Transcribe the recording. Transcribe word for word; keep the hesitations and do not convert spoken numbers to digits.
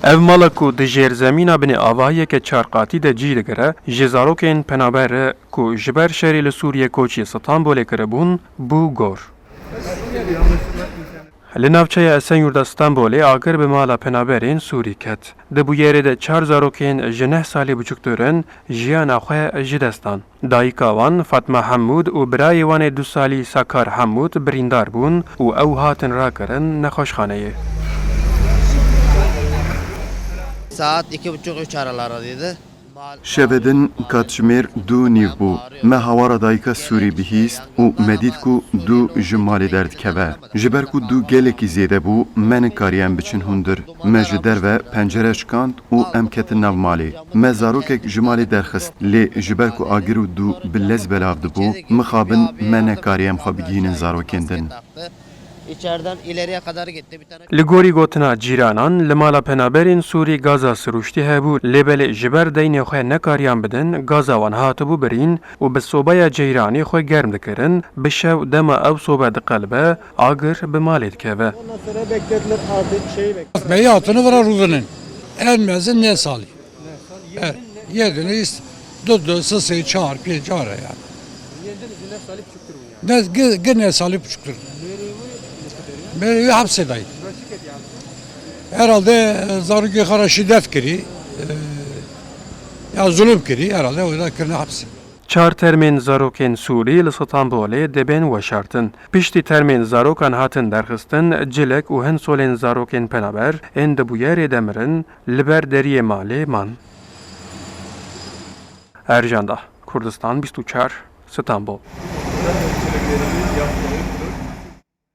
Ev mala ku di jêrzemîna binê avahiyeke çar qatî de cî digire, ji zarokên penaber e ku ji ber şerê li Sûriyê koçî Stenbolê kiribûn, bû gor. Li navçeya Esenyurda Stenbolê agir bi mala penaberên Sûrî ket. Di bûyerê de çar zarokên ji neh salî biçûktir in jiyana xwe ji dest dan. Dayika wan Fatma Hemûd û birayê wan ê du salî Sakar Hemûd birîndar bûn û ew hatin rakirin nexweşxaneyê. Saat iki buçuk üç aralarındaydı. Şevê din katjimêr du û nîv bû. Me hawara dayika Sûrî bihîst û me dît ku du ji malê derdikeve. Ji ber ku du gelekî zêde bû, me nikariye em biçin hundir. Me ji derve pencere şikand û em ketin nav malê. Me zarokek ji malê derxist, lê ji ber ku agir û du bi lez belav dibû, mixabin me nekariye em xwe bigihînin zarokên din. İçeriden ileriye kadar gitti. Bir tane Li gorî gotina cîranan, li mala penaberên Sûrî gaza sirûştî hebû, lê belê ji ber deynê xwe nekariyan bidin, gaza wan hatibû birîn û bi sobeya ceyranê xwe germ dikirin, bi şev dema ew sobe diqelbe, agir bi malê dikeve. Ondan sonra beklediler artık şeyi bekliyor. Beyatını vira rûvinin. En mezin ne salî. E, yediniz, du, du, sisê, çar, pê cara yani. Ne, gi, gi ne salî buçuktur. Beri hapse dayı. Herhalde e, zarokê xwe re şîdet kirî, e, ya zulüm kirî, herhalde o da kirine hapse. Çar termên zarokên Sûrî li Stenbolê dibên weşartin. Piştî termên zarokan hatin derxistin, cilek û hin solên zarokên penaber ên di bûyerê de mirin, li ber deriyê malê man. Ercan Dah, Kurdistan bîst û çar, Stenbol.